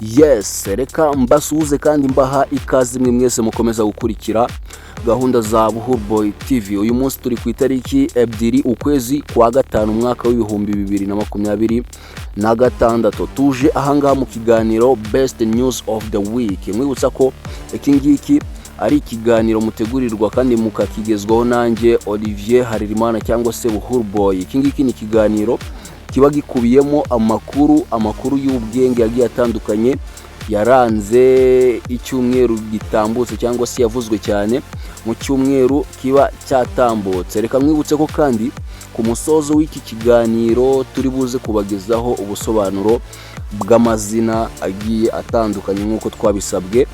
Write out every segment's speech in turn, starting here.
Yes, reka mbasuhuze kandi mbaha ikaze mwe mwese mukomeza gukurikira gahunda za Buhuru Boy TV. Uyu munsi turi ku itariki 2 ukwezi kwa 5 umwaka w'2026. Tuje ahangaha mu kiganiro Best News of the Week. Mwibutsa ko iki ngiki ari ikiganiro mutegurirwa kandi mukakigezwaho nanjye Olivier Harerimana cyangwa se Buhuru Boy. Iki ngiki ni ikiganiro kiba gikubiyemo amakuru y'ubwenge yagiye atandukanye yaranze icyumweru gitambutse cyangwa se yavuzwe cyane mu cyumweru kiba cyatambutse. Reka mwibutse ko kandi ku musozo w'iki kiganiro turi buze kubagezaho ubusobanuro bw'amazina agiye atandukanye nk'uko twabisabwe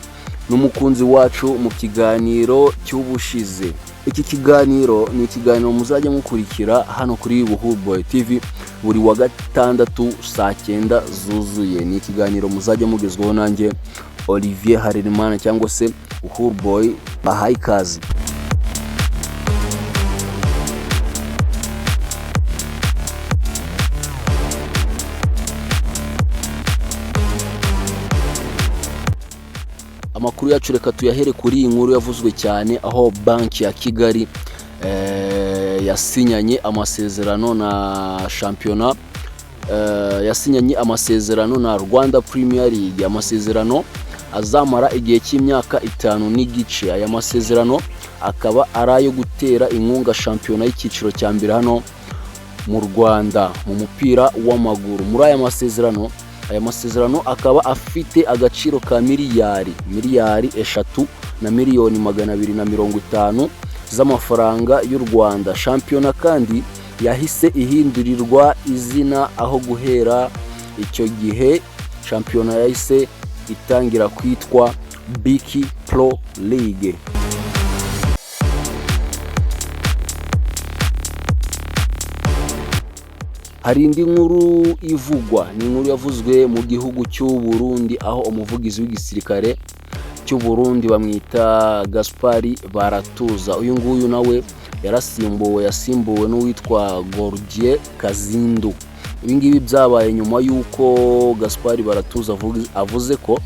n'umukunzi wacu mu kiganiro cy'ubushize. Iki kiganiro ni ikiganiro muzajya mukurikira hano kuri Buhuru Boy TV buri wa gatandatu saa 9 zuzuye. Ni ikiganiro muzajya mugezwaho nanjye Olivier Harerimana cyangwa se Buhuru Boy. Bahaye ikaze. Amakuru yacu reka tuyahere kuri iyi nkuru yavuzwe cyane, aho Banki ya Kigali yasinyanye amasezerano na shampiyona, yasinyanye amasezerano na Rwanda Premier League, amasezerano azamara igihe cy'imyaka 5.5. Aya masezerano akaba ari ayo gutera inkunga shampiyona y'icyiciro cya mbere hano mu Rwanda mu mupira w'amaguru. Muri aya masezerano akaba afite agaciro ka miliyari 3 na miliyoni 250 z'amafaranga y'u Rwanda. Shampiyona kandi yahise ihindurirwa izina, aho guhera icyo gihe shampiyona yahise itangira kwitwa BK Pro League. Hari indi nkuru ivugwa, ni inkuru yavuzwe mu gihugu cy'u Burundi, aho umuvugizi w'igisirikare cy'u Burundi bamwita Gaspari Baratuza. Uyu nguyu nawe yarasimbuwe, yasimbuwe n'uwitwa Gordier Kazindu. Ibi ngibi byabaye nyuma y'uko Gaspari Baratuza avuze ko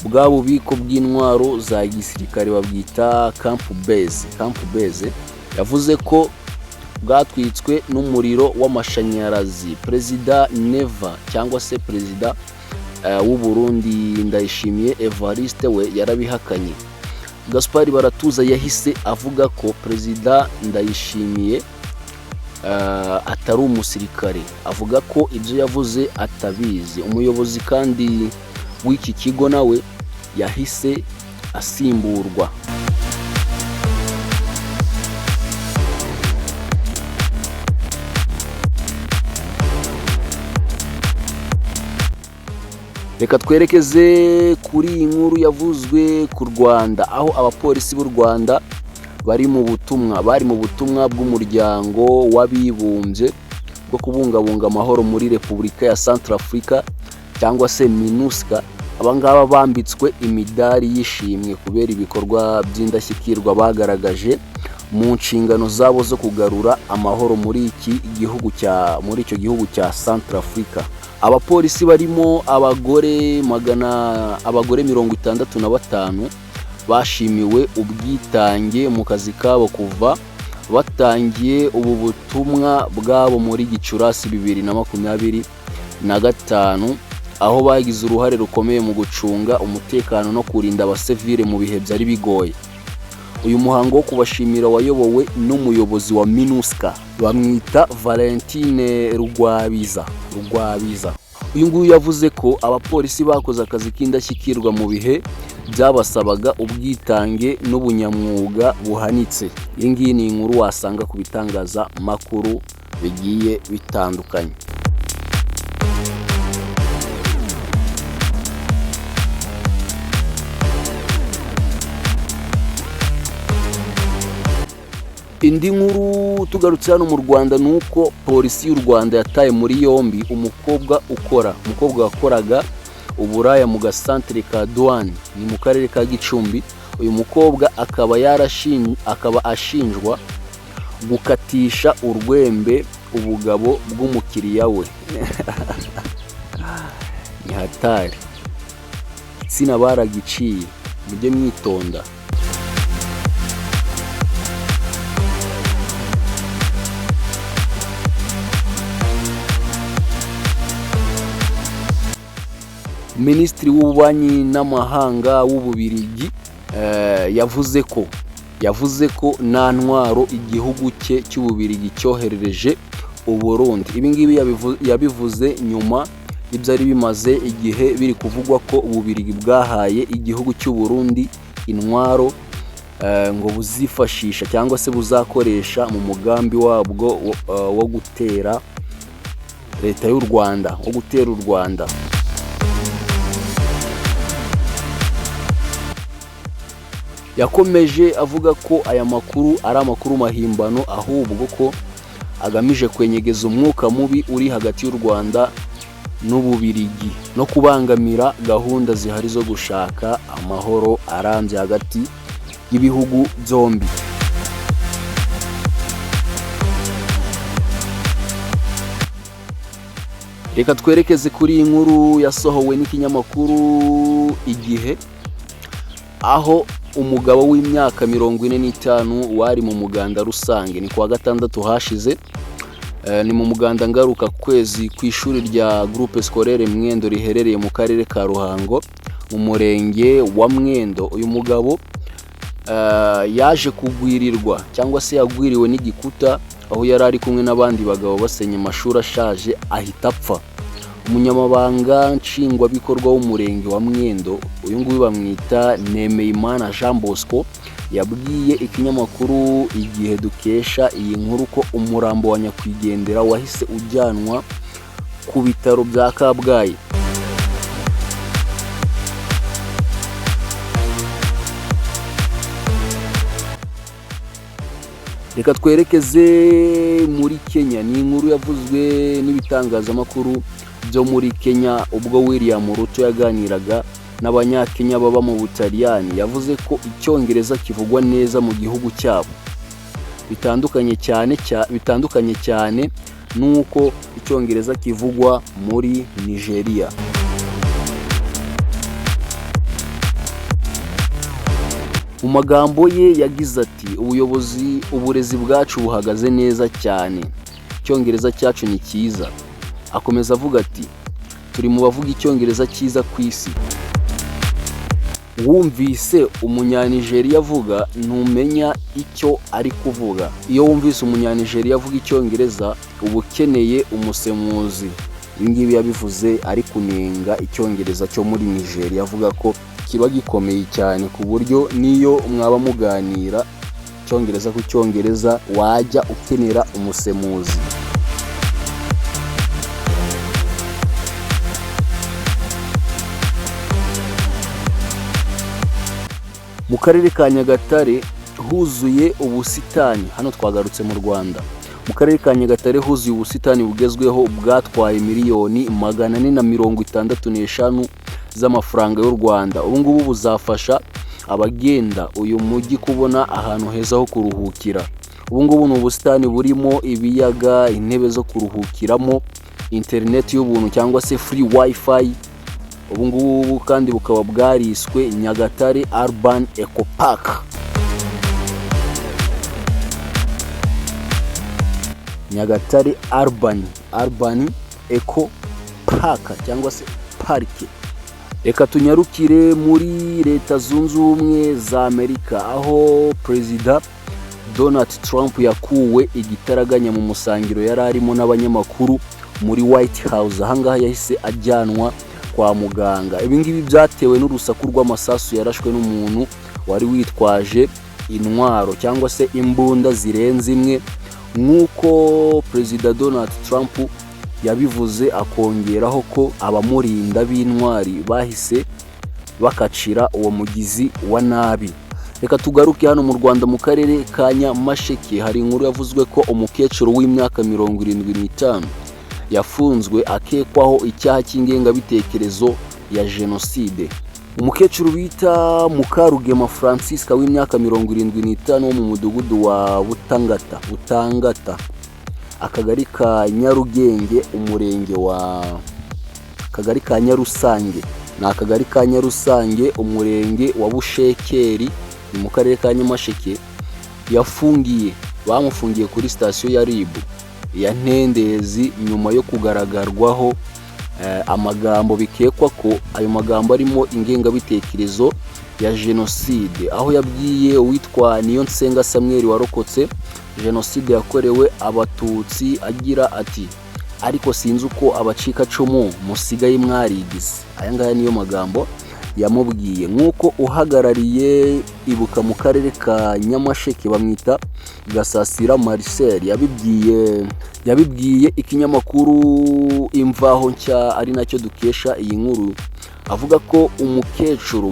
bwa bubiko bw'intwaro za gisirikare babwita Camp Base, Camp Base yavuze ko bwatwitswe n'umuriro w'amashanyarazi. Perezida Neva cyangwa se perezida w'u Burundi Ndayishimiye Evariste we yarabihakanye. Gaspari Baratuza yahise avuga ko Perezida Ndayishimiye atari umusirikare, avuga ko ibyo yavuze atabizi. Umuyobozi kandi w'iki kigo nawe yahise asimburwa. Reka twerekeze kuri iyi nkuru yavuzwe ku Rwanda, aho abapolisi b'u Rwanda bari mu butumwa bw'umuryango w'abibumbye bwo kubungabunga amahoro muri Repubulika ya Centrafrica cyangwa se MINUSCA. Aba ngaba bambitswe imidari y'ishimwe kubera ibikorwa by'indashyikirwa bagaragaje mu nshingano zabo zo kugarura amahoro muri iki gihugu cya muri icyo gihugu cya Centrafrica. Abapolisi barimo abagore 65 bashimiwe ubwitange mu kazi kabo kuva batangiye ubu butumwa bwabo muri Gicurasi 2025, aho bagize uruhare rukomeye mu gucunga umutekano no kurinda abasivile mu bihe byari bigoye. Uyu muhango wo kubashimira wayobowe n'umuyobozi wa MINUSCA bamwita Valentine Rugwabiza. Rugwabiza uyu nguyu yavuze ko abapolisi bakoze akazi k'indashyikirwa mu bihe byabasabaga ubwitange n'ubunyamwuga buhanitse. Iyi ngiyi ni inkuru wasanga ku bitangazamakuru bigiye bitandukanye. Indi nkuru tugarutse hano mu Rwanda ni uko polisi y'u Rwanda yataye muri yombi umukobwa wakoraga uburaya mu gasantere ka Douane, ni mu karere ka Gicumbi. Uyu mukobwa akaba ashinjwa gukatisha urwembe ubugabo bw'umukiriya we. Ni hatari. Igitsina baragiciye, mujye mwitonda. Minisitiri w'ububanyi n'amahanga w'Ububirigi yavuze ko nta ntwaro igihugu cye cy'Ububirigi cyoherereje Uburundi. Ibi ngibi yabivuze nyuma y'ibyari bimaze igihe biri kuvugwa ko Ububirigi bwahaye igihugu cy'u Burundi intwaro ngo buzifashisha cyangwa se buzakoresha mu mugambi wabwo wo gutera leta y'u Rwanda, wo gutera u Rwanda. Yakomeje avuga ko aya makuru ari amakuru mahimbano, ahubwo ko agamije kwenyegeza umwuka mubi uri hagati y'u Rwanda n'Ububirigi no kubangamira gahunda zihari zo gushaka amahoro arambye hagati y'ibihugu byombi. Reka twerekeze kuri iyi nkuru yasohowe n'ikinyamakuru Igihe, aho umugabo w'imyaka 45 wari mu muganda rusange, ni kuwa gatandatu hashize, ni mu muganda ngaruka kwezi ku ishuri rya Groupe Scolaire Mwendo riherereye mu karere ka Ruhango mu murenge wa Mwendo. Uyu mugabo yaje kugwirirwa cyangwa se yagwiriwe n'igikuta aho yari ari kumwe n'abandi bagabo basenya amashuri ashaje, ahita apfa. Umunyamabanga nshingwabikorwa w'umurenge wa Mwendo, uyu nguyu bamwita Nemeyimana Jean Bosco, yabwiye ikinyamakuru Igihe dukesha iyi nkuru ko umurambo wa nyakwigendera wahise ujyanwa ku bitaro bya Kabgayi. Reka twerekeze muri Kenya. Ni inkuru yavuzwe n'ibitangazamakuru byo muri Kenya ubwo William Ruto yaganiraga n'Abanyakenya baba mu Butaliyani. Yavuze ko Icyongereza kivugwa neza mu gihugu cyabo, bitandukanye cyane n'uko Icyongereza kivugwa muri Nigeria. Mu magambo ye yagize ati: "Ubuyobozi, uburezi bwacu buhagaze neza cyane, Icyongereza cyacu ni cyiza." Akomeza avuga ati: "Turi mu bavuga Icyongereza cyiza ku isi. Wumvise Umunyanigeriya avuga, ntumenya icyo ari kuvuga. Iyo wumvise Umunyanigeriya avuga Icyongereza, uba ukeneye umusemuzi." Ibi ngibi yabivuze ari kunenga Icyongereza cyo muri Nigeria, avuga ko kiba gikomeye cyane ku buryo n'iyo mwaba muganira Icyongereza ku Cyongereza wajya ukenera umusemuzi. Mu karere ka Nyagatare huzuye ubusitani. Hano twagarutse mu Rwanda. Mu karere ka Nyagatare huzuye ubusitani bugezweho bwatwaye miliyoni 465 z'amafaranga y'u Rwanda. Ubu ngubu buzafasha abagenda uyu mujyi kubona ahantu heza ho kuruhukira. Ubu ngubu ni ubusitani burimo ibiyaga, intebe zo kuruhukiramo, interineti y'ubuntu cyangwa se free WiFi. Ubu ngubu kandi bukaba bwariswe Nyagatare Urban Eco Park. Nyagatare Urban Eco Park cyangwa se parike. Reka tunyarukire muri Leta Zunze Ubumwe za Amerika, aho Perezida Donald Trump yakuwe igitaraganya mu musangiro yari arimo n'abanyamakuru muri White House. Ahangaha yahise ajyanwa kwa muganga. Ibi ngibi byatewe n'urusaku rw'amasasu yarashwe n'umuntu wari witwaje intwaro cyangwa se imbunda zirenze imwe, nk'uko Perezida Donald Trump yabivuze, akongeraho ko abamurinda b'intwari bahise bakacira uwo mugizi wa nabi. Reka tugaruke hano mu Rwanda, mu karere ka Nyamasheke hari inkuru yavuzwe ko umukecuru w'imyaka 75 yafunzwe akekwaho icyaha cy'ingengabitekerezo ya jenoside. Umukecuru bita Mukarugema Francisca w'imyaka 75 wo mu mudugudu wa Butangata, akagari ka Nyarugenge, umurenge wa akagari ka Nyarusange. Ni akagari ka Nyarusange, umurenge wa Bushekeri, ni mu karere ka Nyamasheke. Yafungiye, bamufungiye kuri sitasiyo ya RIB ya Ntendezi nyuma yo kugaragarwaho amagambo bikekwa ko ayo magambo arimo ingengabitekerezo ya jenoside, aho yabwiye uwitwa Niyonsenga Samuel warokotse jenoside yakorewe Abatutsi agira ati: "Ariko sinzi uko abacikacumu musigaye mwarigize." Aya ngaya niyo magambo yamubwiye, nk'uko uhagarariye Ibuka mu karere ka Nyamasheke, bamwita Gasasira Marcel, yabibwiye ikinyamakuru Imvaho Nshya, ari nacyo dukesha iyi nkuru, avuga ko umukecuru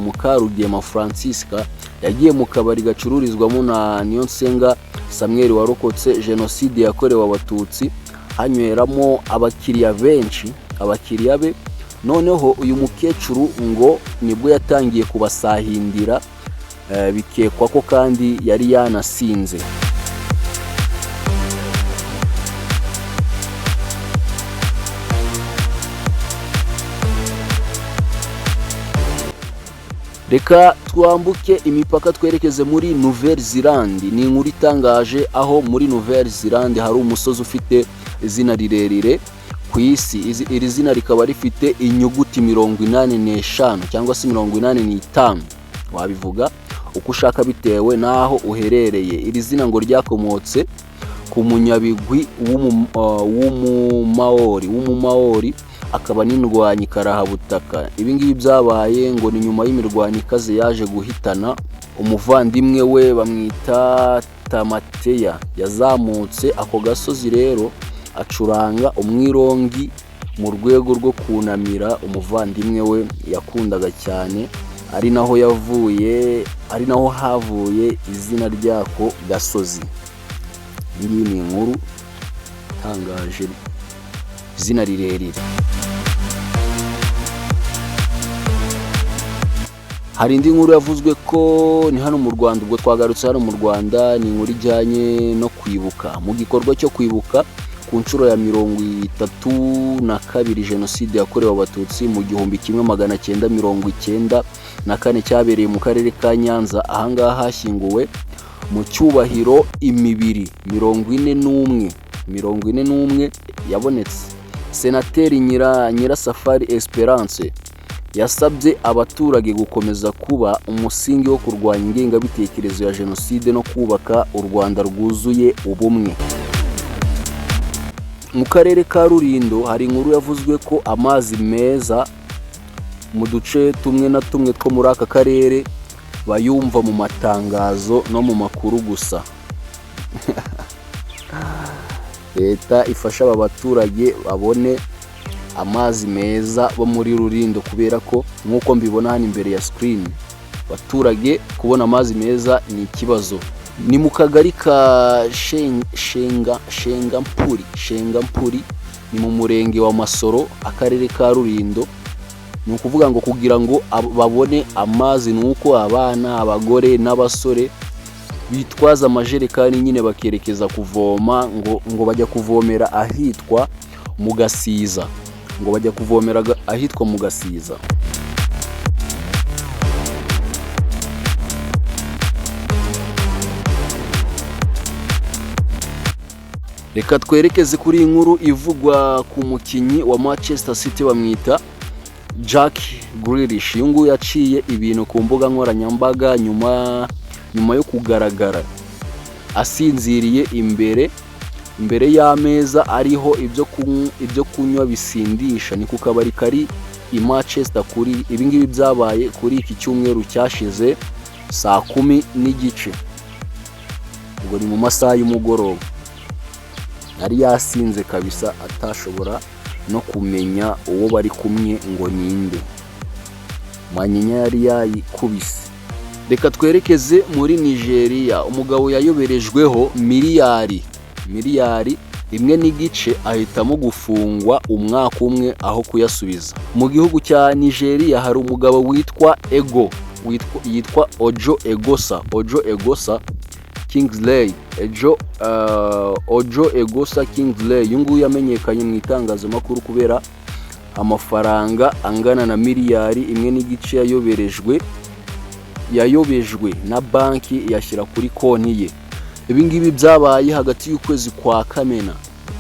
Mukarugema Francisca yagiye mu kabari gacururizwamo na Niyonsenga Samuel warokotse jenoside yakorewe Abatutsi, hanyweramo abakiriya benshi, abakiriya be. Noneho uyu mukecuru ngo nibwo yatangiye kubasahindira, bikekwa ko kandi yari yanasinze. Reka twambuke imipaka twerekeze muri Nouvelle Zelande. Ni inkuru itangaje, aho muri Nouvelle Zelande hari umusozi ufite izina rirerire ku isi. Iri zina rikaba rifite inyuguti 85 cyangwa se 85, wabivuga uko ushaka bitewe n'aho uherereye. Iri zina ngo ryakomotse ku munyabigwi w'Umumaori akaba n'indwanyi karahabutaka. Ibi ngibi byabaye ngo ni nyuma y'imirwano ikaze yaje guhitana umuvandimwe we, bamwita Tamateya. Yazamutse ako gasozi rero acuranga umwirongi mu rwego rwo kunamira umuvandimwe we yakundaga cyane, ari naho havuye izina ry'ako gasozi. Iyi ngiyi ni inkuru itangaje, izina rirerire. Hari indi nkuru yavuzwe ko ni hano mu Rwanda. Ubwo twagarutse hano mu Rwanda, ni inkuru ijyanye no kwibuka. Mu gikorwa cyo kwibuka ku nshuro ya 32 jenoside yakorewe Abatutsi mu 1994, cyabereye mu karere ka Nyanza, ahangaha hashyinguwe mu cyubahiro imibiri 41, 41 yabonetse. Senateri Nyirasafari Esperance yasabye abaturage gukomeza kuba umusingi wo kurwanya ingengabitekerezo ya jenoside no kubaka u Rwanda rwuzuye ubumwe. Mu karere ka Rulindo hari inkuru yavuzwe ko amazi meza mu duce tumwe na tumwe two muri aka karere bayumva mu matangazo no mu makuru gusa. Leta ifasha aba baturage babone amazi meza bo muri Rulindo, kubera ko nk'uko mbibona hano imbere ya screen, abaturage kubona amazi meza ni ikibazo. Ni mu kagari ka Shengampuri, ni mu murenge wa Masoro, akarere ka Rulindo. Ni ukuvuga ngo kugira ngo babone amazi ni uko abana, abagore n'abasore bitwaza amajerekani nyine bakerekeza kuvoma. Ngo bajya kuvomera ahitwa mu Gasiza, ngo bajya kuvomera ahitwa mu Gasiza. Reka twerekeze kuri iyi nkuru ivugwa ku mukinnyi wa Manchester City, bamwita Jack Grealish. Uyu nguyu yaciye ibintu ku mbuga nkoranyambaga nyuma yo kugaragara asinziriye imbere y'ameza ariho ibyo kunywa bisindisha. Ni ku kabari kari i Manchester. Kuri ibi ngibi byabaye kuri iki cyumweru cyashize saa 10:30, ubwo ni mu masaha y'umugoroba. Yari yasinze kabisa, atashobora no kumenya uwo bari kumwe ngo ninde. Manyinya yari yayikubise. Reka twerekeze muri Nigeria. Umugabo yayoberejweho miliyari 1.5, ahitamo gufungwa umwaka umwe aho kuyasubiza. Mu gihugu cya Nigeria hari umugabo witwa Ego, yitwa Ojo Egosa, Ojo Egosa Kingsley, Ojo Egosa Kingsley. Uyu nguyu yamenyekanye mu itangazamakuru kubera Amafaranga angana na miliyari 1.5 yayobejwe na banki, yashyira kuri konti ye. Ibi ngibi byabaye hagati y'ukwezi kwa Kamena,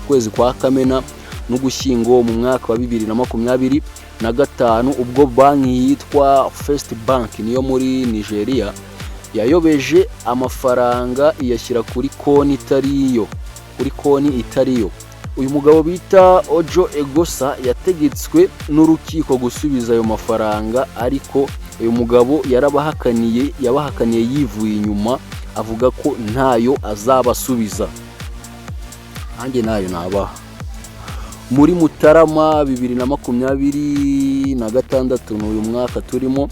ukwezi kwa Kamena n'Ugushyingo mu mwaka wa 2025, ubwo banki yitwa First Bank, niyo muri Nigeria, yayobeje amafaranga iyashyira kuri konti itari iyo, kuri konti itari yo. Uyu mugabo bita Ojo Egosa yategetswe n'urukiko gusubiza ayo mafaranga, ariko uyu mugabo yarabahakaniye, yabahakaniye yivuye inyuma, avuga ko ntayo azabasubiza. Nanjye nayo nabaha. Muri Mutarama 2026, ni uyu mwaka turimo,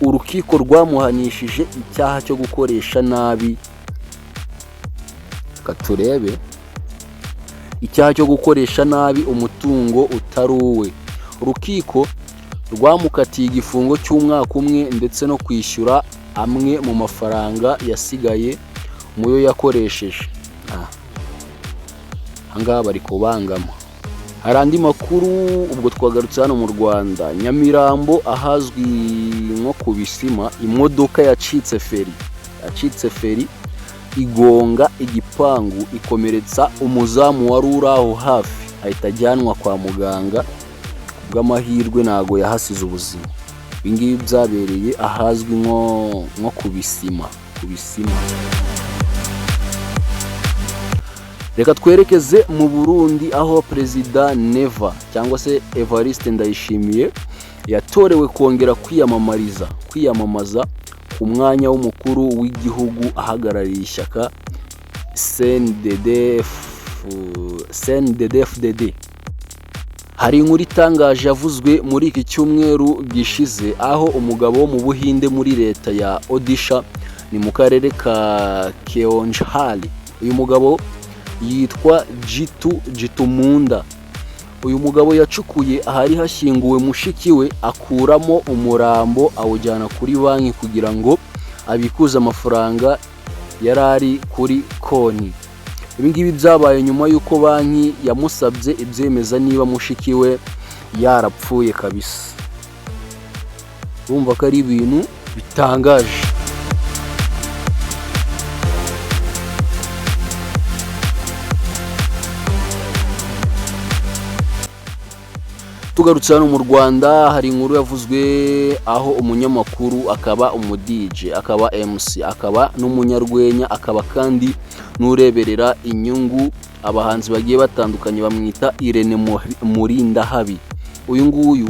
urukiko rwamuhanishije icyaha cyo gukoresha nabi, reka turebe, icyaha cyo gukoresha nabi umutungo utari uwe. Urukiko rwamukatiye igifungo cy'umwaka umwe ndetse no kwishyura amwe mu mafaranga yasigaye mu yo yakoresheje. Ahangaha bari kubangama. Hari andi makuru. Ubwo twagarutse hano mu Rwanda, Nyamirambo ahazwi nko ku Bisima, imodoka yacitse feri, yacitse feri igonga igipangu, ikomeretsa umuzamu wari uri aho hafi, ahita ajyanwa kwa muganga. Bw'amahirwe ntago yahasize ubuzima. Ibi ngibi byabereye ahazwi nko ku Bisima, ku Bisima. Reka twerekeze mu Burundi, aho Perezida Neva cyangwa se Evariste Ndayishimiye yatorewe kongera kwiyamamariza, kwiyamamaza ku mwanya w'umukuru w'igihugu ahagarariye ishyaka CNDD, CNDD-FDD. Hari inkuru itangaje yavuzwe muri iki cyumweru gishize, aho umugabo wo mu Buhinde, muri leta ya Odisha, ni mu karere ka Keonjhar. Uyu mugabo yitwa Jitu Jitumunda. Uyu mugabo yacukuye ahari hashyinguwe mushiki we, akuramo umurambo, awujyana kuri banki kugira ngo abikuze amafaranga yari ari kuri konti. Ibi ngibi byabaye nyuma y'uko banki yamusabye ibyemeza niba mushiki we yarapfuye kabisa. Urumva ko ari ibintu bitangaje. Tugarutse hano mu Rwanda, hari inkuru yavuzwe aho umunyamakuru, akaba umu DJ, akaba MC, akaba n'umunyarwenya, akaba kandi n'ureberera inyungu abahanzi bagiye batandukanye, bamwita Irene Murindahabi. Uyu nguyu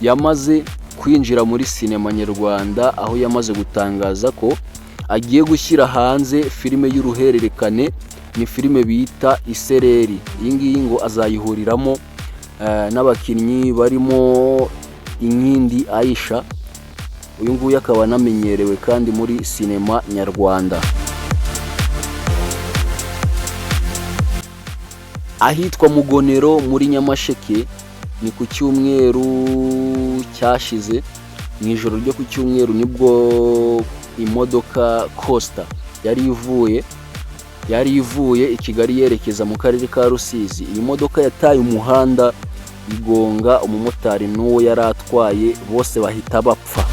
yamaze kwinjira muri sinema nyarwanda, aho yamaze gutangaza ko agiye gushyira hanze filime y'uruhererekane, ni filime bita Isereri. Iyi ngiyi ngo azayihuriramo n'abakinnyi barimo Inkindi Aisha. Uyu nguyu akaba anamenyerewe kandi muri sinema nyarwanda. Ahitwa Mugonero muri Nyamasheke, ni ku cyumweru cyashize, mu ijoro ryo ku cyumweru, nibwo imodoka Coaster yari ivuye i Kigali yerekeza mu karere ka Rusizi. Iyi modoka yataye umuhanda, igonga umumotari n'uwo yari atwaye, bose bahita bapfa.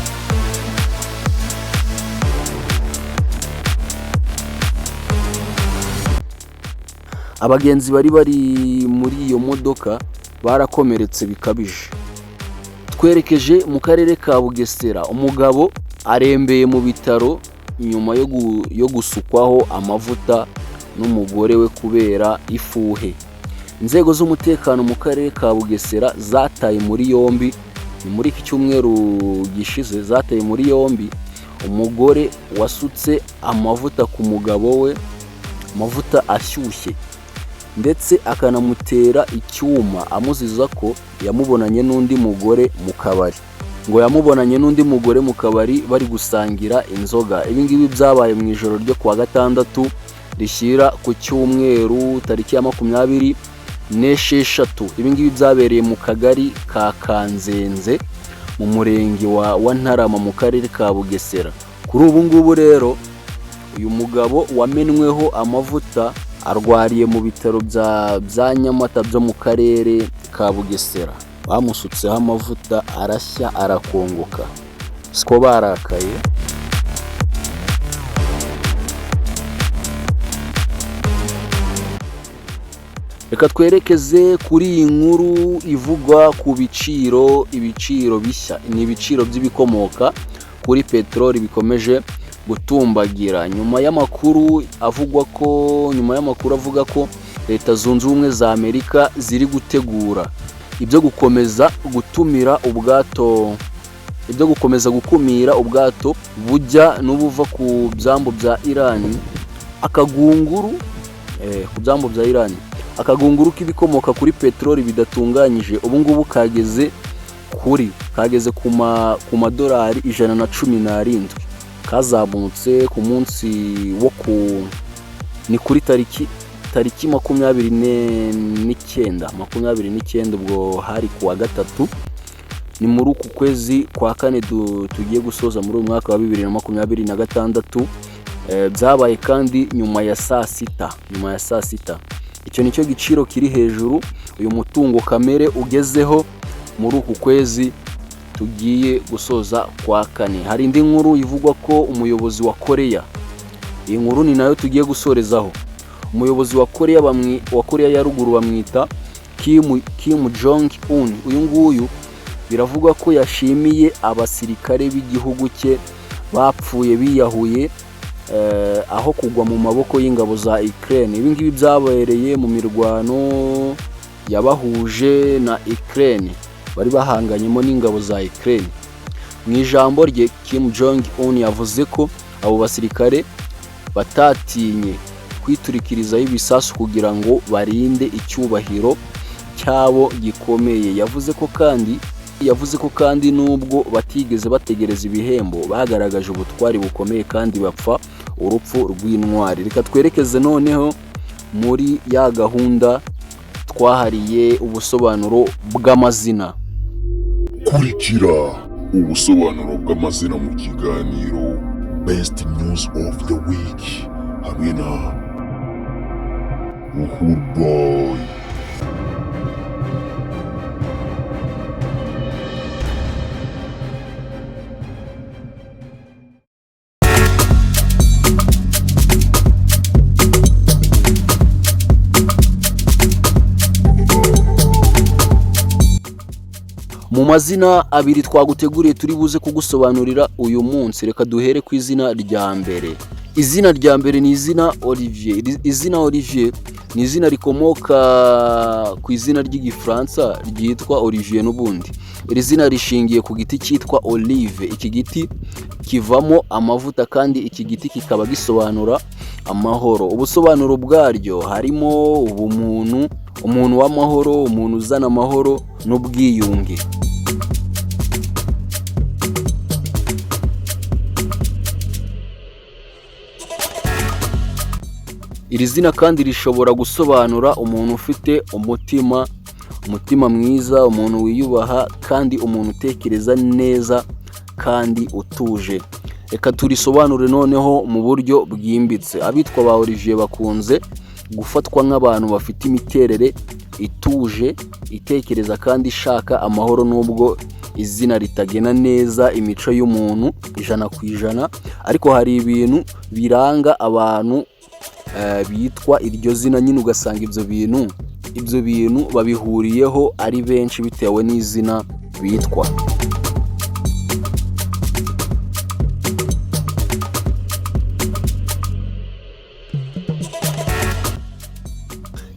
Abagenzi bari muri iyo modoka barakomeretse bikabije. Twerekeje mu karere ka Bugesera, umugabo arembeye mu bitaro nyuma yo gusukwaho amavuta n'umugore we kubera ifuhe. Inzego z'umutekano mu karere ka Bugesera zataye muri yombi, ni muri iki cyumweru gishize, zataye muri yombi umugore wasutse amavuta ku mugabo we, amavuta ashyushye, ndetse akanamutera icyuma, amuziza ko yamubonanye n'undi mugore mu kabari. Ngo yamubonanye n'undi mugore mu kabari bari gusangira inzoga. Ibi ngibi byabaye mu ijoro ryo kuwa gatandatu rishyira ku cyumweru, tariki ya 26. Ibi ngibi byabereye mu kagari ka Kanzenze, mu murenge wa Ntarama, mu karere ka Bugesera. Kuri ubu ngubu rero, uyu mugabo wamenweho amavuta arwariye mu bitaro bya Nyamata byo mu karere ka Bugesera. Bamusutseho amavuta arashya, arakongoka, siko barakaye. Reka twerekeze kuri iyi nkuru ivugwa ku biciro. Ibiciro bishya ni ibiciro by'ibikomoka kuri peteroli bikomeje gutumbagira nyuma y'amakuru avuga ko Leta Zunze Ubumwe za Amerika ziri gutegura ibyo gukomeza gutumira ubwato, ibyo gukomeza gukumira ubwato bujya n'ubuva ku byambu bya Irani. Akagunguru ku byambu bya Irani, akagunguru k'ibikomoka kuri peteroli bidatunganyije ubu ngubu kageze ku madolari 117. Kazamutse ku munsi wo ku ni kuri tariki 29, 29, ubwo hari ku wa gatatu, ni muri uku kwezi kwa kane tugiye gusoza muri uyu mwaka wa 2026. Byabaye kandi nyuma ya saa sita, nyuma ya saa sita. Icyo nicyo giciro kiri hejuru uyu mutungo kamere ugezeho muri uku kwezi tugiye gusoza kwa kane. Hari indi nkuru ivugwa ko umuyobozi wa Koreya, iyi nkuru ni nayo tugiye gusorezaho, umuyobozi wa Koreya ya Ruguru bamwita Kim Jong Un. Uyu nguyu biravugwa ko yashimiye abasirikare b'igihugu cye bapfuye biyahuye aho kugwa mu maboko y'ingabo za Ukraine. Ibi ngibi byabereye mu mirwano yabahuje na Ukraine, bari bahanganyemo n'ingabo za Ukraine. Mu ijambo rye, Kim Jong Un yavuze ko abo basirikare batatinye kwiturikirizaho ibisasu kugira ngo barinde icyubahiro cyabo gikomeye. Yavuze ko kandi nubwo batigeze bategereza ibihembo, bagaragaje ubutwari bukomeye kandi bapfa urupfu rw'intwari. Reka twerekeze noneho muri ya gahunda twahariye ubusobanuro bw'amazina. Kurikira ubusobanuro bw'amazina mu kiganiro Best News of the Week hamwe na Uhuru Boy. Mu mazina abiri twaguteguriye turi buze kugusobanurira uyu munsi, reka duhere ku izina rya mbere. Izina rya mbere ni izina Olivier. Izina Olivier ni izina rikomoka ku izina ry'Igifaransa ryitwa Olivier n'ubundi. Iri zina rishingiye ku giti cyitwa olive. Iki giti kivamo amavuta kandi iki giti kikaba gisobanura amahoro. Ubusobanuro bwaryo harimo ubumuntu, umuntu w'amahoro, umuntu uzana amahoro n'ubwiyunge. Iri zina kandi rishobora gusobanura umuntu ufite umutima mwiza, umuntu wiyubaha kandi umuntu utekereza neza kandi utuje. Reka turisobanure noneho mu buryo bwimbitse. Abitwa ba Olivier bakunze gufatwa nk'abantu bafite imiterere ituje, itekereza kandi ishaka amahoro. Nubwo izina ritagena neza imico y'umuntu 100%, ariko hari ibintu biranga abantu bitwa iryo zina nyine, ugasanga ibyo bintu babihuriyeho ari benshi bitewe n'izina bitwa.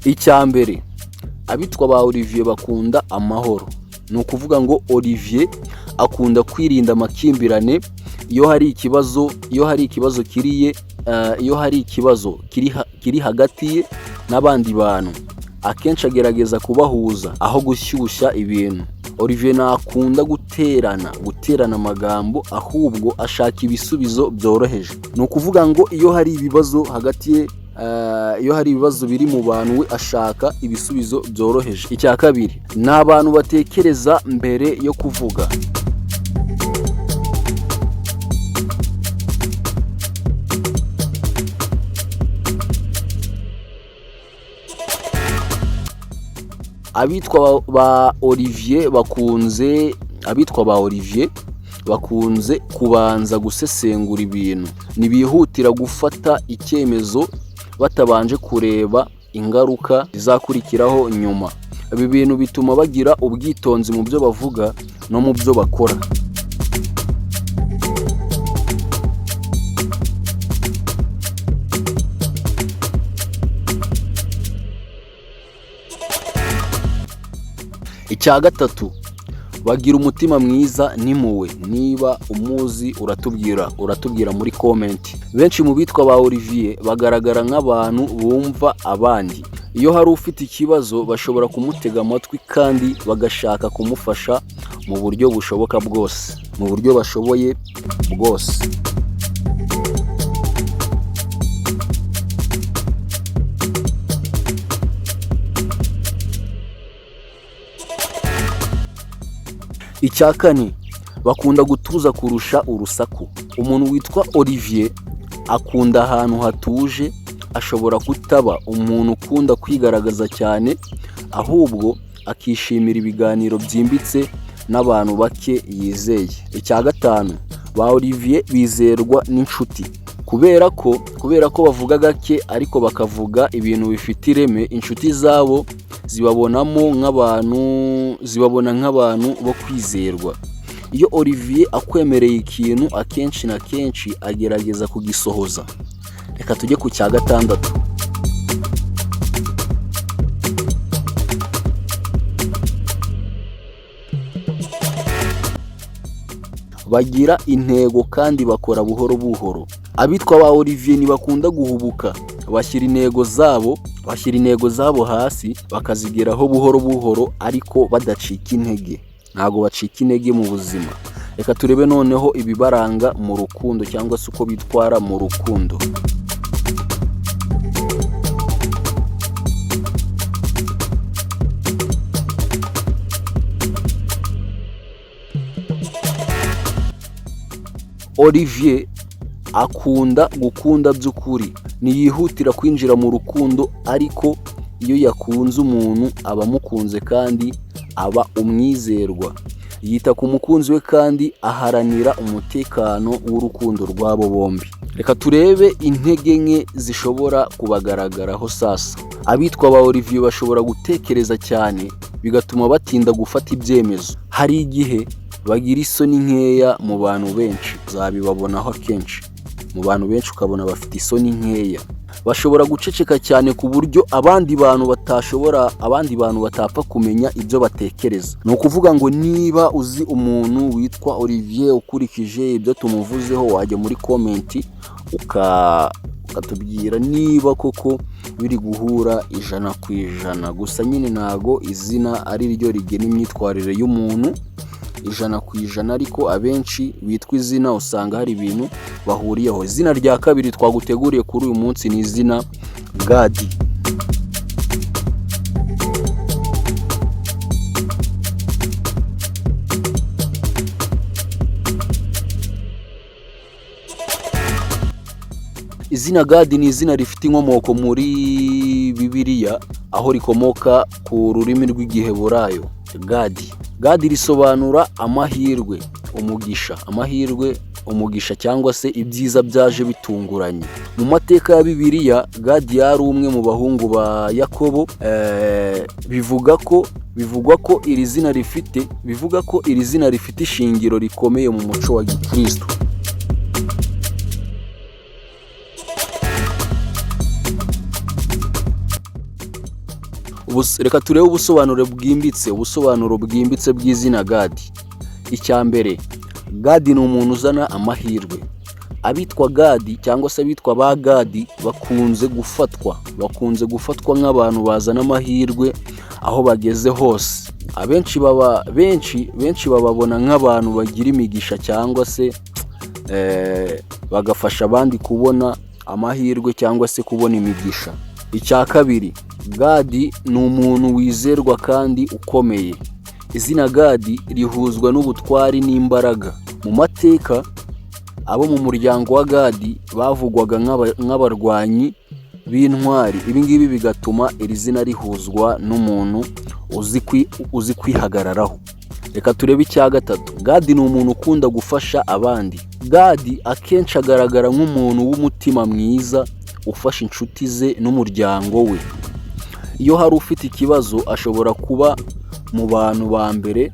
Icya mbere, abitwa ba Olivier bakunda amahoro. Ni ukuvuga ngo Olivier akunda kwirinda amakimbirane. Iyo hari ikibazo kiri hagati ye n'abandi bantu, akenshi agerageza kubahuza aho gushyushya ibintu. Olivier ntakunda guterana amagambo, ahubwo ashaka ibisubizo byoroheje. Ni ukuvuga ngo iyo hari ibibazo hagati ye, iyo hari ibibazo biri mu bantu, we ashaka ibisubizo byoroheje. Icya kabiri, ni abantu batekereza mbere yo kuvuga. Abitwa ba Olivier bakunze, abitwa ba Olivier bakunze kubanza gusesengura ibintu, ntibihutira gufata icyemezo batabanje kureba ingaruka zizakurikiraho nyuma. Ibi bintu bituma bagira ubwitonzi mu byo bavuga no mu byo bakora. Icya gatatu, bagira umutima mwiza n'impuhwe. Niba umuzi uratubwira muri comment. Benshi mu bitwa ba Olivier bagaragara nk'abantu bumva abandi. Iyo hari ufite ikibazo, bashobora kumutega amatwi kandi bagashaka kumufasha mu buryo bushoboka bwose, mu buryo bashoboye bwose. Icya kane, bakunda gutuza kurusha urusaku. Umuntu witwa Olivier akunda ahantu hatuje. Ashobora kutaba umuntu ukunda kwigaragaza cyane, ahubwo akishimira ibiganiro byimbitse n'abantu bake yizeye. Icya gatanu, ba Olivier bizerwa n'inshuti kubera ko bavuga gake ariko bakavuga ibintu bifite ireme. Inshuti zabo zibabonamo nk'abantu, zibabona nk'abantu bo kwizerwa. Iyo Olivier akwemereye ikintu, akenshi na kenshi agerageza kugisohoza. Reka tujye ku cya gatandatu. Bagira intego kandi bakora buhoro buhoro. Abitwa ba Olivier ntibakunda guhubuka. Bashyira intego zabo hasi, bakazigeraho buhoro buhoro ariko badacika intege. Ntabwo bacika intege mu buzima. Reka turebe noneho ibibaranga mu rukundo cyangwa se uko bitwara mu rukundo. Olivier akunda gukunda by'ukuri. Ntiyihutira kwinjira mu rukundo, ariko iyo yakunze umuntu aba amukunze kandi aba umwizerwa. Yita ku mukunzi we kandi aharanira umutekano w'urukundo rw'abo bombi. Reka turebe intege nke zishobora kubagaragaraho sasa. Abitwa ba Olivier bashobora gutekereza cyane, bigatuma batinda gufata ibyemezo. Hari igihe bagira isoni nkeya mu bantu benshi, uzabibabonaho akenshi. Mu bantu benshi ukabona bafite isoni nkeya. Bashobora guceceka cyane ku buryo abandi bantu batashobora, abandi bantu batapfa kumenya ibyo batekereza. Ni ukuvuga ngo niba uzi umuntu witwa Olivier, ukurikije ibyo tumuvuzeho, wajya muri comment ukatubwira niba koko biri guhura 100%. Gusa nyine ntago izina ari ryo rigena imyitwarire y'umuntu 100%, ariko abenshi bitwa izina usanga hari ibintu bahuriyeho. Izina rya kabiri twaguteguriye kuri uyu munsi ni izina Gadi. Izina Gadi ni izina rifite inkomoko muri Bibiliya, aho rikomoka ku rurimi rw'Igiheburayo Gadi. Gadi risobanura amahirwe, umugisha, amahirwe, umugisha cyangwa se ibyiza byaje bitunguranye. Mu mateka ya Bibiliya, Gadi yari umwe mu bahungu ba Yakobo. Bivuga ko iri zina rifite, bivuga ko iri zina rifite ishingiro rikomeye mu muco wa gikristo. Reka turebe ubusobanuro bwimbitse bw'izina Gadi. Icya mbere, Gadi ni umuntu uzana amahirwe. Abitwa Gadi cyangwa se abitwa ba Gadi bakunze gufatwa nk'abantu bazana amahirwe aho bageze hose. Abenshi baba benshi benshi bababona nk'abantu bagira imigisha cyangwa se bagafasha abandi kubona amahirwe cyangwa se kubona imigisha. Icya kabiri, Gadi ni umuntu wizerwa kandi ukomeye. Izina Gadi rihuzwa n'ubutwari n'imbaraga. Mu mateka, abo mu muryango wa Gadi bavugwaga nk'abarwanyi. b'intwari. Ibi ngibi bigatuma iri zina rihuzwa n'umuntu uzi kwihagararaho. Reka turebe icya gatatu. Gadi ni umuntu ukunda gufasha abandi. Gadi akenshi agaragara nk'umuntu w'umutima mwiza, ufasha inshuti ze n'umuryango we. Iyo hari ufite ikibazo, ashobora kuba mu bantu ba mbere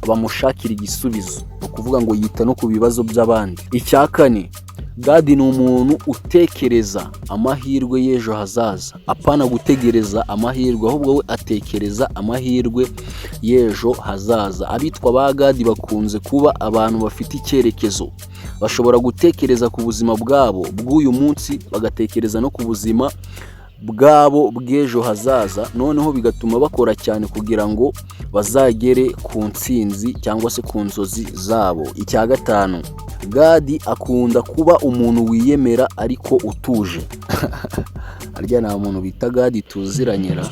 bamushakira igisubizo. Ni ukuvuga ngo yita no ku bibazo by'abandi. Icya kane, Gadi ni umuntu utekereza amahirwe y'ejo hazaza. Apana gutegereza amahirwe, ahubwo we atekereza amahirwe y'ejo hazaza. Abitwa ba Gadi bakunze kuba abantu bafite icyerekezo. Bashobora gutekereza ku buzima bwabo bw'uyu munsi, bagatekereza no ku buzima bwabo bw'ejo hazaza, noneho bigatuma bakora cyane kugira ngo bazagere ku ntsinzi cyangwa se ku nzozi zabo. Icya gatanu, Gadi akunda kuba umuntu wiyemera ariko utuje. Harya nta muntu bita Gadi tuziranyira?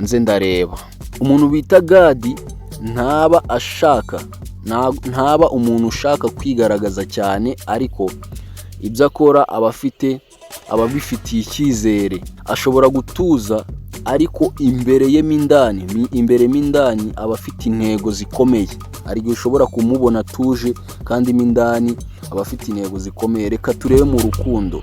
Nze ndareba. Umuntu bita Gadi ntaba ashaka, ntaba umuntu ushaka kwigaragaza cyane, ariko ibyo akora aba abifitiye icyizere. Ashobora gutuza, ariko imbere ye mo indani, imbere mo indani aba afite intego zikomeye. Hari igihe ushobora kumubona atuje kandi mo indani aba afite intego zikomeye. Reka turebe mu rukundo.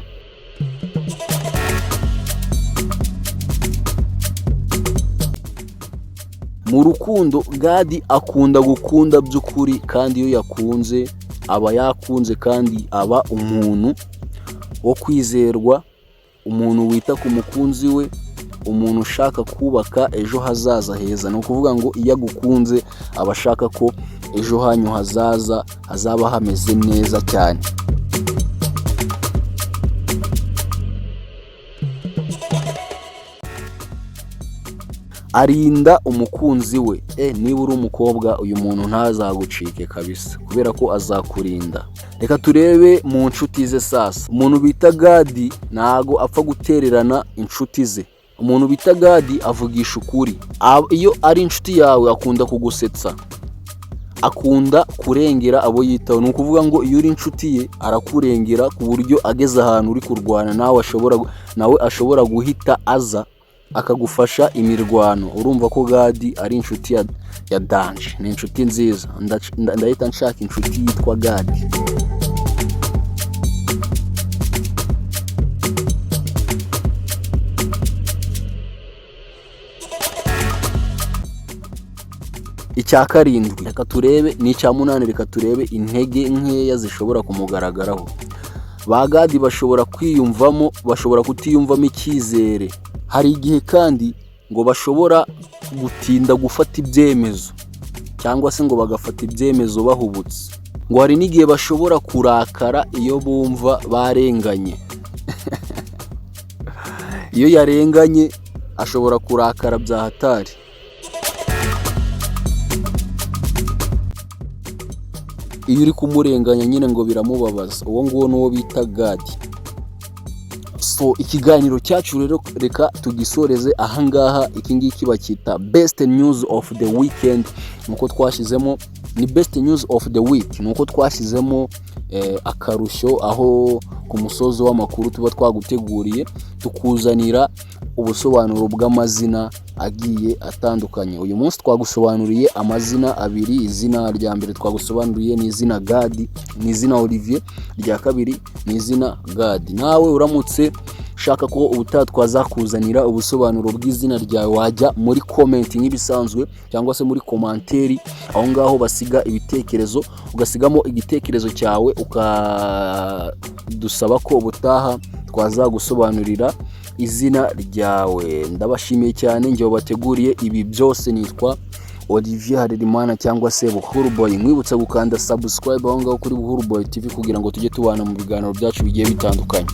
Mu rukundo, Gadi akunda gukunda by'ukuri, kandi iyo yakunze aba yakunze, kandi aba umuntu wo kwizerwa, umuntu wita ku mukunzi we, umuntu ushaka kubaka ejo hazaza heza. Ni ukuvuga ngo iyo agukunze aba ashaka ko ejo hanyu hazaza hazaba hameze neza cyane. Arinda umukunzi we. Niba uri umukobwa, uyu muntu ntazagucike kabisa, kubera ko azakurinda. Reka turebe mu nshuti ze sasa. Umuntu bita Gadi ntago apfa gutererana inshuti ze. Umuntu bita Gadi avugisha ukuri. Iyo ari inshuti yawe akunda kugusetsa, akunda kurengera abo yitaho. Ni ukuvuga ngo iyo uri inshuti ye arakurengera, ku buryo ageze ahantu uri kurwana nawe ashobora guhita aza akagufasha imirwano. Urumva ko Gadi ari inshuti ya danger, ni inshuti nziza. Ndahita nshaka inshuti yitwa Gadi. Icya karindwi, reka turebe, ni icya munani, reka turebe intege nkeya zishobora kumugaragaraho. Ba Gadi bashobora kwiyumvamo, bashobora kutiyumvamo icyizere. Hari igihe kandi ngo bashobora gutinda gufata ibyemezo, cyangwa se ngo bagafata ibyemezo bahubutse. Ngo hari n'igihe bashobora kurakara iyo bumva barenganye. Iyo yarenganye ashobora kurakara bya hatari. Iyo uri kumurenganya nyine ngo biramubabaza. Uwo nguwo ni uwo bita Gadi. So ikiganiro cyacu rero reka tugisoreze ahangaha. Iki ngiki bacyita best news of the weekend, nuko twashyizemo ni best news of the week, nuko twashyizemo akarusho aho ku musozi w'amakuru tuba twaguteguriye, tukuzanira ubusobanuro bw'amazina agiye atandukanye. Uyu munsi twagusobanuriye amazina abiri. Izina rya mbere twagusobanuriye ni izina Gadi, ni izina Olivier. Irya kabiri ni izina Gadi. Nawe uramutse ushaka ko ubutaha twazakuzanira ubusobanuro bw'izina ryawe, wajya muri comment nk'ibisanzwe, cyangwa se muri commentaire, aho ngaho basiga ibitekerezo, ugasigamo igitekerezo cyawe, ukadusaba ko ubutaha twazagusobanurira izina ryawe. Ndabashimiye cyane, njye wabateguriye ibi byose nitwa Olivier Harerimana cyangwa se Buhuru Boy. Nkwibutsa gukanda subscribe aho ngaho kuri Buhuru Boy TV kugira ngo tujye tubana mu biganiro byacu bigiye bitandukanye.